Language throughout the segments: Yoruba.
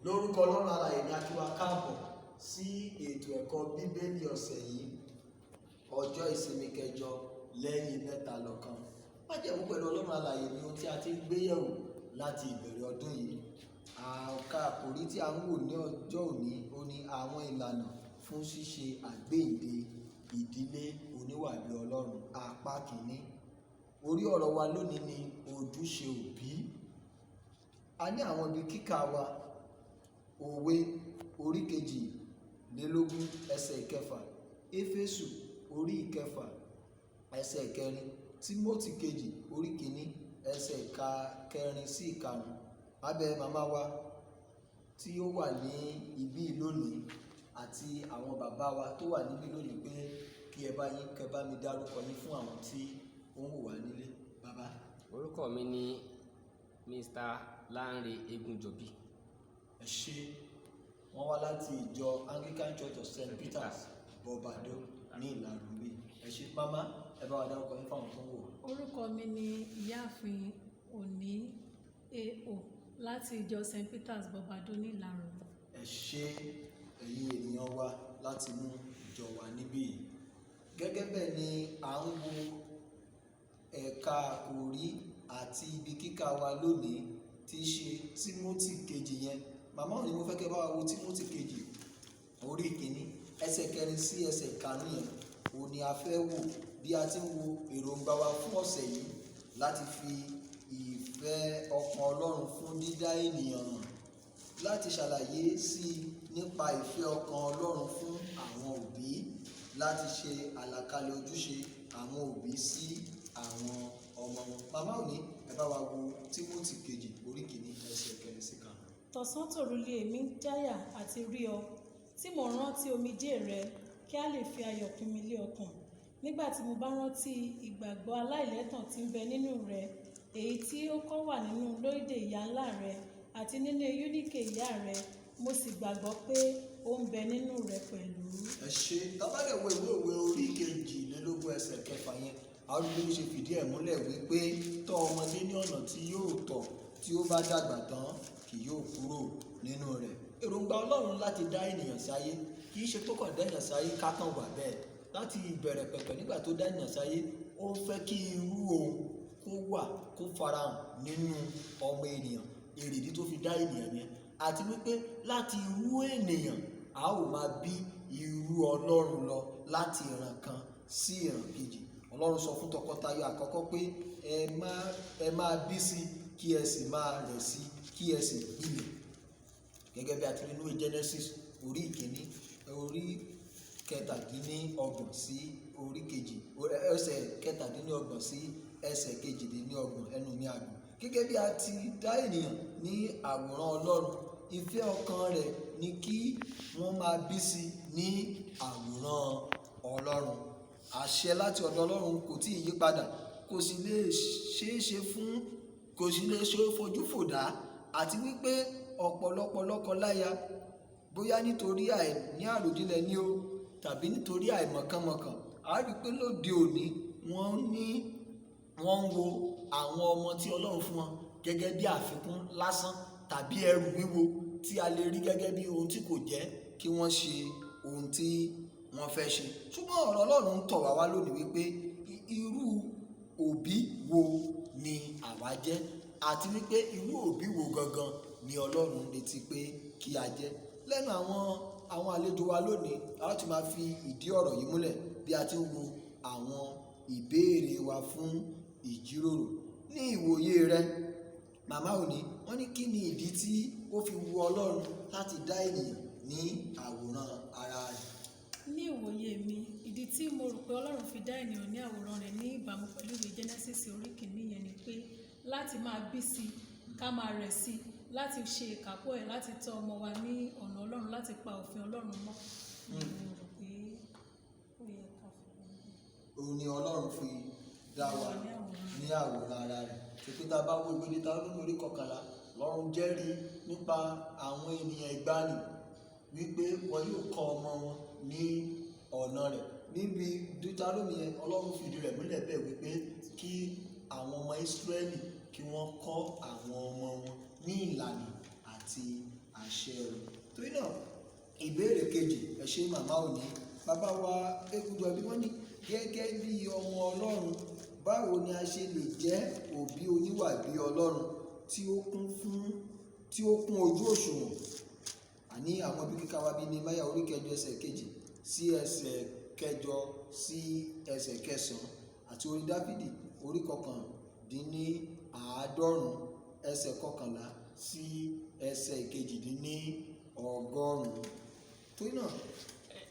Lórúkọ Ọlọ́run alààyè ni a kí wa káàbọ̀ sí ètò ẹ̀kọ́ Bíbélì ọ̀sẹ̀ yìí, ọjọ́ ìsinmi kẹjọ lẹ́yìn mẹ́ta lọ́kan. Májẹ̀mú pẹ̀lú Ọlọ́run alààyè ni ohun tí a ti ń gbé yẹ̀wò láti ìbẹ̀rẹ̀ ọdún yìí. Àka àkòrí tí a ń wò ní ọjọ́ òní ó ní àwọn ìlànà fún ṣíṣe àgbéǹde ìdílé oníwà bí Ọlọ́run, apá kìíní. Orí ọ̀rọ̀ wa lónìí ni ojúṣe òbí. A ní àwọn ibi kíkà wa: Òwe orí 22 ẹsẹ̀ 6, Éfésù orí 6 ẹsẹ̀ 4, Tímótì kejì orí 1 ẹsẹ̀ 4 sí 5. Abẹ màmá wa tí ó wà ní ibí lónìí àti àwọn bàbá wa tó wà níbí lónìí pé kí ẹ bá yín kẹ bá mi dárúkọ yín fún àwọn tí ó ń wò wá nílé. Bàbá. Orúkọ mi ni Mr. Lanre Egunjobi. Ẹ ṣé. Wọ́n wá láti ìjọ Anglican Church of St. Peters, Bobado, ní Ìlaròmbí. Ẹ ṣé. Màmá, ẹ bá wa dárúkọ yín fáwọn tó ń wò wá. Orúkọ mi ni Ìyáàfin Òní A.O láti ìjọ St. Peters, Bobado, ní Ìlaró. Ẹ ṣé, ẹ̀yin ènìyàn wa láti inú ìjọ wa níbí yìí. Gẹ́gẹ́ bẹ́ẹ̀ ni à ń wo ẹ̀ka àkòrí àti ibi kíkà wa lónìí, tí í ṣe Tímótì kejì yẹn. Màmá òní, mo fẹ́ kẹ́ bá wa wo Tímótì kejì orí 1 ẹsẹ̀ 4 sí ẹsẹ̀ 5 yẹn. Òun ni a fẹ́ wò bí a ti ń wo èròǹgbà wa fún ọ̀sẹ̀ yìí láti fi ìfẹ́ ọkàn Ọlọ́run fún dídá ènìyàn hàn, láti ṣàlàyé sí i nípa ìfẹ́ ọkàn Ọlọ́run fún àwọn òbí, láti ṣe àlàkalẹ̀ ojúṣe àwọn òbí sí àwọn ọmọ wọn. Màmá òní, ẹ bá wa wo Tímótì kejì orí 1 ẹsẹ̀ 4 sí 5. Tọ̀sán tòru li èmi ń jáyà àti rí ọ, tí mò ń rántí omijé rẹ, kí a lè fi ayọ̀ kún mi lé ọkàn nígbà tí mo bá rántí ìgbàgbọ́ aláìlẹ́tàn tí ń bẹ nínú rẹ, èyí tí ó kọ́ wà nínú Lóídè ìyá ńlá rẹ àti nínú Eúníkè ìyá rẹ, mo sì gbàgbọ́ pé ó ń bẹ nínú rẹ pẹ̀lú. Ẹ ṣe. Tá bá dẹ̀ wo ìwé Òwe orí 22 ẹsẹ̀ 6 yẹn, àwọn olùgbé ṣe fìdí ẹ̀ múlẹ̀ wípé tọ́ ọmọdé ní ọ̀nà tí yóò tọ̀, tí ó bá dàgbà tán, kì yóò kúrò nínú rẹ̀. Èròǹgbà Ọlọ́run láti dá ènìyàn sáyé kì í ṣe tó kàn dá ènìyàn sáyé ká kàn wà bẹ́ẹ̀. Láti ìbẹ̀rẹ̀ pẹ̀pẹ̀, nígbà tó dá ènìyàn sáyé, ó fẹ́ kí irú òun kó wà, kó farahàn nínú ọmọ ènìyàn. Èrèdí tó fi dá ènìyàn yẹn, àti wípé láti irú ènìyàn, a ó máa bí irú Ọlọ́run lọ láti ìran kan sí ìran kejì. Ọlọ́run sọ fún tọkọtaya àkọ́kọ́ pé ẹ máa bí sí, kí ẹ sì máa rẹ̀ sí, kí ẹ sì gbilẹ̀, gẹ́gẹ́ bí a ti rí nínú Genesis orí 1, orí 27 sí orí 2, ẹsẹ̀ 27 sí ẹsẹ̀ 28. Ẹnu mi àgbò. Gẹ́gẹ́ bí a ti dá ènìyàn ní àwòrán Ọlọ́run, ìfẹ́ ọkàn rẹ̀ ni kí wọ́n máa bí sí ní àwòrán Ọlọ́run. Àṣẹ láti ọ̀dọ̀ Ọlọ́run kò tí ì yí padà, kò sì lè ṣeé ṣe fún, kò sì lè ṣe fojú fò dá. Àti wípé ọ̀pọ̀lọpọ̀ lọ́kọláya, bóyá nítorí àìní àròjinlẹ̀ ní o tàbí nítorí àìmọ̀kànmọ̀kàn, a rí i pé lóde òní, wọ́n ní wọ́n ń wo àwọn ọmọ tí Ọlọ́run fún wọn gẹ́gẹ́ bí àfikún lásán tàbí ẹrù wíwo tí a lè rí gẹ́gẹ́ bí ohun tí kò jẹ́ kí wọ́n ṣe ohun tí wọ́n fẹ́ ṣe. Ṣùgbọ́n ọ̀rọ̀ Ọlọ́run ń tọ̀ wá wá lónìí wípé irú òbí wo ni àwa jẹ́, àti wípé irú òbí wo gangan ni Ọlọ́run ń retí pé kí a jẹ́. Lẹ́nu àwọn àlejò wa lónìí, a ó ti máa fi ìdí ọ̀rọ̀ yìí múlẹ̀ bí a ti ń wo àwọn ìbéèrè wa fún ìjíròrò. Ní ìwòye rẹ, màmá òní, wọ́n ní kí ni ìdí tí ó fi wu Ọlọ́run láti dá ènìyàn ní àwòrán ara rẹ̀? Ní ìwòye mi, ìdí tí mo rò pé Ọlọ́run fi dá ènìyàn ní àwòrán rẹ̀ ní ìbámu pẹ̀lú ìwé Genesis orí 1 yẹn ni pé láti máa bí sí, ká máa rẹ̀ sí, láti ṣe ìkápọ̀ ẹ̀, láti tọ́ ọmọ wa ní ọ̀nà Ọlọ́run, láti pa òfin Ọlọ́run mọ́. Mo rò pé ó yẹ ká fi Òun ni Ọlọ́run fi dá wa ní àwòrán. Ní àwòrán ara rẹ̀. Ṣe pé tá a bá wo ìwé Deuteronomy orí 11, Ọlọ́run jẹ́rìí nípa àwọn ènìyàn ìgbàanì wípé wọn yóò kọ́ ọmọ wọn ní ọ̀nà rẹ̀. Níbi Deuteronomy yẹn, Ọlọ́run fìdí rẹ̀ múlẹ̀ bẹ́ẹ̀ wípé kí àwọn ọmọ Ísírẹ́lì kí wọ́n kọ́ àwọn ọmọ wọn ní ìlànà àti àṣẹ rẹ̀. Torí náà, ìbéèrè kejì, ẹ ṣé màmá òní, bàbá wa Egunjobi, wọ́n ní gẹ́gẹ́ bí ọmọ Ọlọ́run, báwo ni a ṣe lè jẹ́ òbí oníwà bí Ọlọ́run tí ó kún ojú òṣùwọ̀n? Àní àwọn ibi kíkà wa bíi Nehemiah orí 8 ẹsẹ̀ 2 sí ẹsẹ̀ 8 sí ẹsẹ̀ 9, àti orin Dáfídì orí 99 ẹsẹ̀ 11 sí ẹsẹ̀ 98. Torí náà,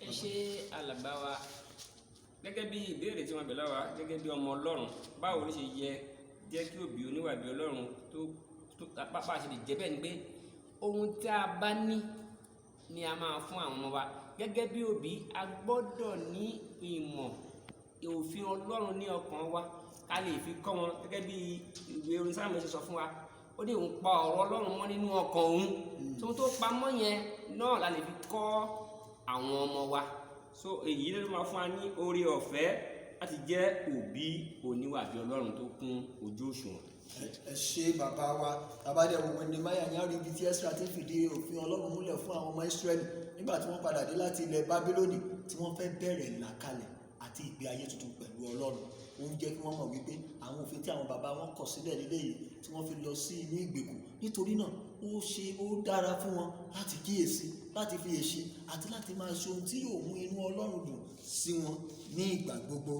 Ẹ ṣe, alàgbà wa. Gẹ́gẹ́ bí ìbéèrè tí wọ́n bẹ̀ lọ́wọ́, gẹ́gẹ́ bí ọmọ Ọlọ́run, báwo ló ṣe yẹ jẹ́ kí òbí oníwà bí Ọlọ́run tó pápá ṣe lè jẹ́ bẹ́ẹ̀ ni pé ohun tí a bá ní ni a máa fún àwọn ọmọ wa. Gẹ́gẹ́ bí òbí, a gbọ́dọ̀ ní ìmọ̀ òfin Ọlọ́run ní ọkàn wa ká lè fi kọ́ wọn, gẹ́gẹ́ bí ìwé orin Sáàmù ṣe sọ fún wa. Ó ní òun pa ọ̀rọ̀ Ọlọ́run mọ́ nínú ọkàn òun. Tó pamọ́ yẹn náà la lè fi kọ́ àwọn ọmọ wa. So èyí ló máa fún wa ní oore ọ̀fẹ́ láti jẹ́ òbí oníwà bí Ọlọ́run tó kún ojú òṣùwọ̀n. Ẹ ṣe, bàbá wa. Bàbá dẹ̀ wò Nehemiah ní àrí ibi tí Ezra ti fìdí òfin Ọlọ́run múlẹ̀ fún àwọn ọmọ Ísírẹ́lì nígbà tí wọ́n padà dé láti ilẹ̀ Bábílónì, tí wọ́n fẹ́ bẹ̀rẹ̀ ìlàkalẹ̀ àti ìgbé ayé tuntun pẹ̀lú Ọlọ́run. Ó ń jẹ́ kí wọ́n mọ̀ wípé àwọn òfin tí àwọn bàbá wọn kọ̀ sílẹ̀ nílé yìí tí wọ́n fi lọ sí inú ìgbèkùn. Nítorí náà, ó ṣe ó dára fún wọn láti kíyèsí, láti fi èsì, àti láti máa ṣe ohun tí yóò mú inú Ọlọ́run dùn sí wọn ní ìgbà gbogbo.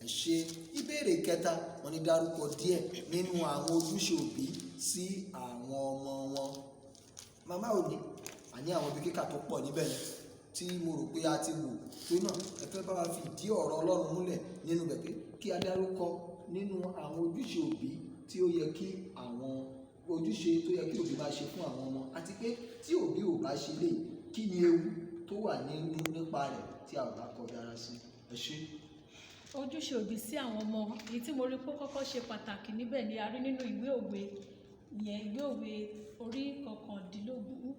Ẹ ṣe. Ìbéèrè kẹta, wọ́n ní dárúkọ díẹ̀ nínú àwọn ojúṣe òbí sí àwọn ọmọ wọn. Màmá òní, àní àwọn ibi kíkà tó pọ̀ níbẹ̀ yẹn tí mo rò pé a ti wò. Torí náà, ẹ fẹ́ bá wa fi ìdí ọ̀rọ̀ Ọlọ́run múlẹ̀ nínú bẹ̀ pé kí a dárúkọ nínú àwọn ojúṣe òbí tí ó yẹ kí àwọn ojúṣe tó yẹ kí òbí máa ṣe fún àwọn ọmọ, àti pé tí òbí ò bá ṣe lè, kí ni ewu tó wà nínú nípa rẹ̀ tí a ò bá kọbi ara sí? Ẹ ṣé. Ojúṣe òbí sí àwọn ọmọ, èyí tí mo rí pé ó kọ́kọ́ ṣe pàtàkì níbẹ̀ ni a rí nínú ìwé òwe yẹn, ìwé òwe orí 19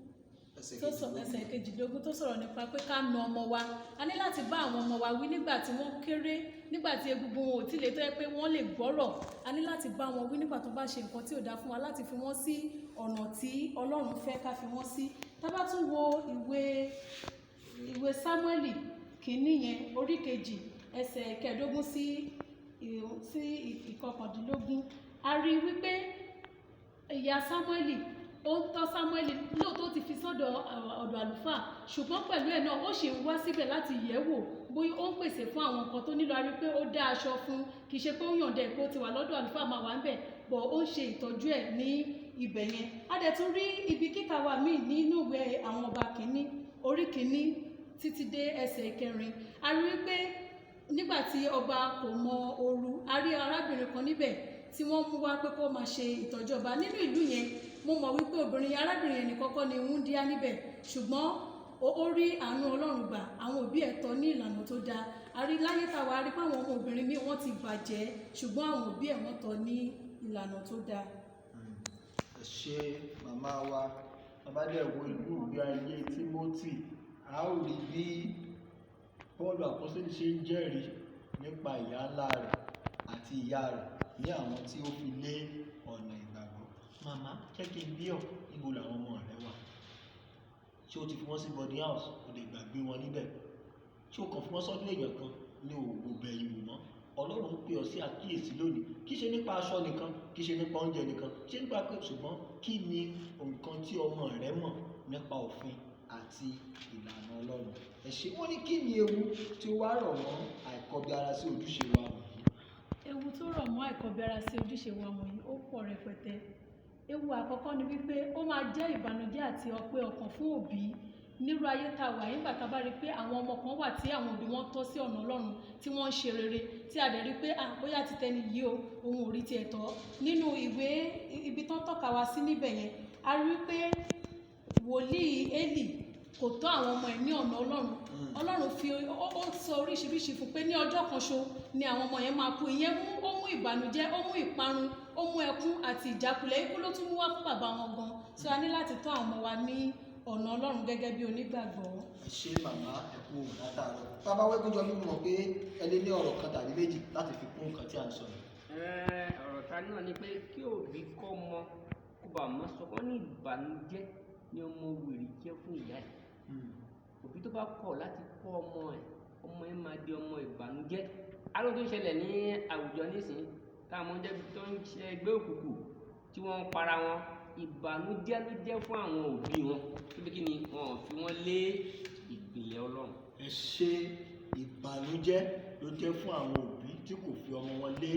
ẹsẹ̀ tó sọ 22. Ẹsẹ̀ 22 tó sọ̀rọ̀ nípa pé ká na ọmọ wa. A ní láti bá àwọn ọmọ wa wí nígbà tí wọ́n kéré, nígbà tí egungun wọn ò tí lè tó yẹ pé wọ́n lè gbọ́rọ̀. A ní láti bá wọn wí nígbà tó bá ṣe nǹkan tí ò dáa fún wa, láti fi wọ́n sí ọ̀nà tí Ọlọ́run fẹ́ ká fi wọ́n sí. Tá bá tún wo ìwé Sámúẹ́lì kìíní yẹn, orí 2, ẹsẹ̀ 15 sí 19, a rí i wípé ìyá Sámúẹ́lì ó ń tọ́ Sámúẹ́lì. Lóòótọ́, ó ti fi sọ́dọ̀ ọ̀dọ̀ àlùfáà, ṣùgbọ́n pẹ̀lú ẹ̀ náà, ó sì ń wá síbẹ̀ láti yẹ̀ wò bóyá ó ń pèsè fún àwọn nǹkan tó nílò. A rí i pé ó dá aṣọ fún. Kì í ṣe pé ó yànda ẹ̀ pé ó ti wà lọ́dọ̀ àlùfáà, máa wà ń bẹ̀ bọ̀, ó ń ṣe ìtọ́jú ẹ̀ ní ibẹ̀ yẹn. A dẹ̀ tún rí ibi kíkà wa míì nínú ìwé àwọn ọba kìíní, orí 1 títí dé ẹsẹ̀ 4. A rí i pé nígbà tí ọba kò mọ ooru, a rí arábìnrin kan níbẹ̀ tí wọ́n mú wá pé kó máa ṣe ìtọ́jú ọba nínú ìlú yẹn. Mo mọ̀ wípé obìnrin arábìnrin yẹn nìkan kọ́ ni wúńdíá níbẹ̀, ṣùgbọ́n ó rí àánú Ọlọ́run gbà. Àwọn òbí ẹ̀ tọ́ ní ìlànà tó dáa. A rí láyé táwa, a rí pé àwọn ọmọ obìnrin míì wọ́n ti bàjẹ́, ṣùgbọ́n àwọn òbí ẹ̀ wọ́n tọ́ ní ìlànà tó dáa. Ẹ ṣé, màmá wa. Bàbá dẹ̀ wo ìlú ìgbé ayé Timothy, a ó rí bí Paul àpọ́sítélì ṣe ń jẹ́rìí nípa ìyá ńlá rẹ̀ àti ìyá rẹ̀ ní àwọn tí ó fi lé ọ̀nà ìgbàgbọ́. Màmá, jẹ́ kí n bí ọ̀, níbo làwọn ọmọ rẹ wà? Ṣé o ti fi wọ́n sí boarding house, o lè gbàgbé wọn níbẹ̀? Ṣé o kàn fi wọ́n sọ́dọ̀ èèyàn kan ní òwò bẹ̀yìn wò mọ́? Ọlọ́run ń pè ọ́ sí àkíyèsí lónìí. Kì í ṣe nípa aṣọ nìkan, kì í ṣe nípa oúnjẹ nìkan, kì í ṣe nípa pé, ṣùgbọ́n kí ni nǹkan tí ọmọ rẹ mọ̀ nípa òfin àti ìlànà Ọlọ́run? Ẹ ṣé. Wọ́n ní kí ni ewu tí ó wá rọ̀ mọ́ àìkọbi ara sí ojúṣe wa wọ̀nyí? Ewu tó rọ̀ mọ́ àìkọbiara sí ojúṣe wa wọ̀nyí ó pọ̀ rẹpẹtẹ. Ewu àkọ́kọ́ ni wípé ó máa jẹ́ ìbànújẹ́ àti ọpẹ́ ọkàn fún òbí nírú ayé tá a wà yìí, nígbà tá a bá rí i pé àwọn ọmọ kan wà tí àwọn òbí wọn tọ́ sí ọ̀nà Ọlọ́run, tí wọ́n ń ṣe rere, tí a dẹ̀ rí i pé, ah, bóyá ti tẹni yìí o, òun ò rí tiẹ̀ tọ́. Nínú ìwé ibi tán tọ́ka wa sí níbẹ̀ yẹn, a rí i pé wòlíì Élì kò tọ́ àwọn ọmọ ẹ̀ ní ọ̀nà Ọlọ́run. Ọlọ́run fi ó sọ oríṣiríṣi fún pé ní ọjọ́ kan ṣo ni àwọn ọmọ yẹn máa kú. Ìyẹn mú ó mú ìbànújẹ́, ó mú ìparun, ó mú ẹkún àti ìjákulẹ̀. Ikú ló tún mú wá fún bàbá wọn gan. So a ní láti tọ́ àwọn ọmọ wa ní ọ̀nà Ọlọ́run gẹ́gẹ́ bí onígbàgbọ́. Ẹ ṣé, màmá, ẹ kú òun látàárọ̀. Bàbá Wẹ́gúnjọ bí, mo mọ̀ pé ẹ lè ní ọ̀rọ̀ kan tàbí méjì láti fi kún nǹkan tí à ń sọ yìí. Ọ̀rọ̀ ta náà ni pé kí òbí kọ́ ọmọ kó bá mọ́ sọ wọ́n ní ìbànújẹ́. Ni ọmọ wèrè jẹ́ fún ìyá ẹ̀. Òbí tó bá kọ̀ láti kọ́ ọmọ ẹ̀, ọmọ ẹ̀ máa di ọmọ ìbànújẹ́. Alóhun tó ń ṣẹlẹ̀ ní àwùjọ nísìnyí, táwọn ọmọ jẹ́ tó ń ṣe ẹgbẹ́ òkùnkùn tí wọ́n ń para wọn, ìbànújẹ́ ló jẹ́ fún àwọn òbí wọn. Níbi kí ni wọn ò fi wọ́n lé ìpìlẹ̀ Ọlọ́run. Ẹ ṣe, ìbànújẹ́ ló jẹ́ fún àwọn òbí tí kò fi ọmọ wọn lé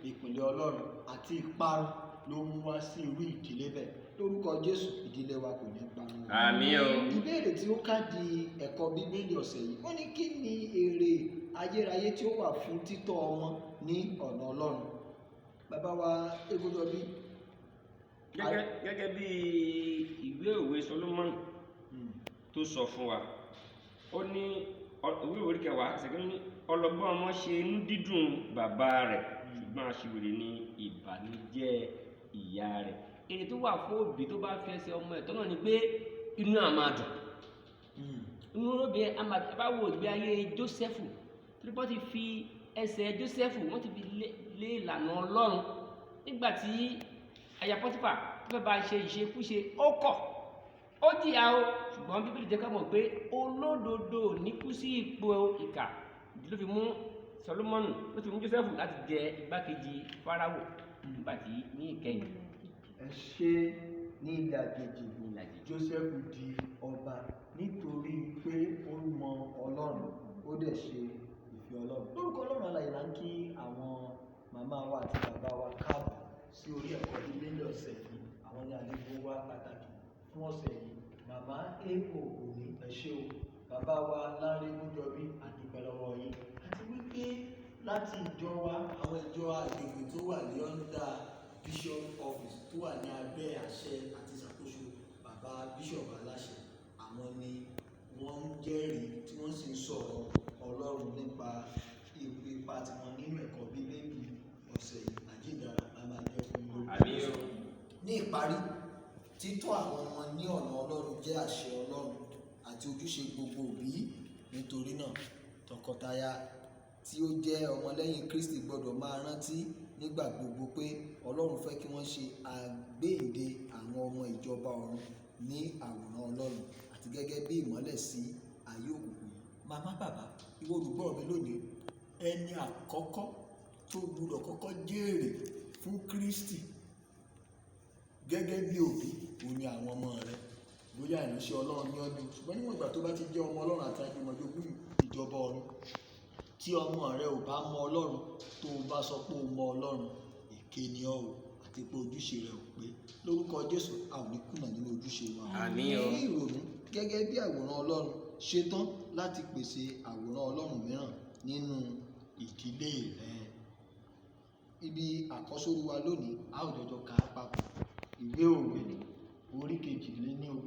ìpìlẹ̀ Ọlọ́run, àti ìparun ló mú wá sí irú ìdílé bẹ́ẹ̀. Lórúkọ Jésù, ìdílé wa kò ní parun. Àmín o. Ìbéèrè tí ó káàdì ẹ̀kọ́ Bíbélì ọ̀sẹ̀ yìí, ó ní kí ni èrè ayérayé tí ó wà fún títọ́ ọmọ ní ọ̀nà Ọlọ́run? Bàbá wa Egúnjọbí. Gẹ́gẹ́ bí ìwé òwe Solomon tó sọ fún wa, ó ní ìwé orí kẹwàá ṣẹ̀kẹ́ ní ọlọ́gbọ́n ọmọ ṣe inú dídùn bàbá rẹ̀, ṣùgbọ́n aṣiwèrè ní ìbànújẹ́ ìyá rẹ̀. Èrè tó wà fún òbí tó bá fi ẹsẹ̀ ọmọ ẹ̀ tọ́nà ni pé inú á máa dùn. Inú òbí á máa dùn. Bá wo ìgbé ayé Jósẹ́fù, torí wọ́n ti fi ẹsẹ̀ Jósẹ́fù, wọ́n ti fi lé ìlànà Ọlọ́run. Nígbà tí aya Pọ́tífà tó fẹ́ bá ṣe ìṣekúṣe, ó kọ̀, ó jìyà o, ṣùgbọ́n Bíbélì jẹ́ ká mọ̀ pé olódodo ò ní kú sí ipò ìkà. Ìdí ló fi mú Sọlọ́mọ́nù, ló fi mú Jósẹ́fù láti jẹ igbákejì Fáráwò nígbà tí ní ìkẹyìn. Ẹ ṣe, ní ìdàkejì ní ìlàjì. Jósẹ́fù di ọba nítorí pé ó mọ Ọlọ́run, ó dẹ̀ ṣe ìfẹ́ Ọlọ́run. Lórúkọ Ọlọ́run alààyè là ń kí àwọn màmá wa àti bàbá wa káàbọ̀ sí orí ẹ̀kọ́ Bíbélì ọ̀sẹ̀ yìí. Àwọn ní àlejò wa pàtàkì fún ọ̀sẹ̀ yìí, màmá Èkó Òní, ẹ ṣé o. Bàbá wa Lánrè Egúnjọbí, àdúpẹ́ lọ́wọ́ yín. Àti wípé láti ìjọ wa, àwọn ìjọ àgbègbè tó wà ní under bishop office, tó wà ní abẹ́ àṣẹ àti ìṣàkóso bàbá bishop aláṣẹ, àwọn ni wọ́n ń jẹ́rìí tí wọ́n sì ń sọ̀rọ̀ Ọlọ́run nípa ipa tiwọn nínú ẹ̀kọ́ Bíbélì ọ̀sẹ̀ yìí. Àjíǹdára a máa jẹ́ fún yín lórúkọ Àmín o. Jésù. Ní ìparí, títọ́ àwọn ọmọ ní ọ̀nà Ọlọ́run jẹ́ àṣẹ Ọlọ́run àti ojúṣe gbogbo òbí. Nítorí náà, tọkọtaya tí ó jẹ́ ọmọlẹ́yìn Kristi gbọ́dọ̀ máa rántí nígbà gbogbo pé Ọlọ́run fẹ́ kí wọ́n ṣe àgbéǹde àwọn ọmọ ìjọba ọ̀run ní àwòrán Ọlọ́run àti gẹ́gẹ́ bí ìmọ́lẹ̀ sí ayé òkùnkùn yìí. Màmá, bàbá, ìwọ olùgbọ́ mi lónìí, ẹni àkọ́kọ́ tó gbọ́dọ̀ kọ́kọ́ jèrè fún Kristi gẹ́gẹ́ bí òbí òun ni àwọn ọmọ rẹ. Bóyá ìránṣẹ́ Ọlọ́run ní ọdún, ṣùgbọ́n níwọ̀n ìgbà tó bá ti jẹ́ ọmọ Ọlọ́run àti àjùmọ̀jogún ìjọba ọ̀run, tí ọmọ rẹ ò bá mọ Ọlọ́run, tó o bá sọ pé o mọ Ọlọ́run, èké ni ọ́ o, àti pé ojúṣe rẹ ò pé. Lórúkọ Jésù, a ò ní kùnà nínú ojúṣe wa. Àmín o. Ní ìrònú gẹ́gẹ́ bí àwòrán Ọlọ́run, ṣetán láti pèsè àwòrán Ọlọ́run mìíràn nínú ìdílé rẹ. Ibi àkọ́sórí wa lónìí, a ó jọjọ kà á papọ̀. Ìwé Òwe orí 22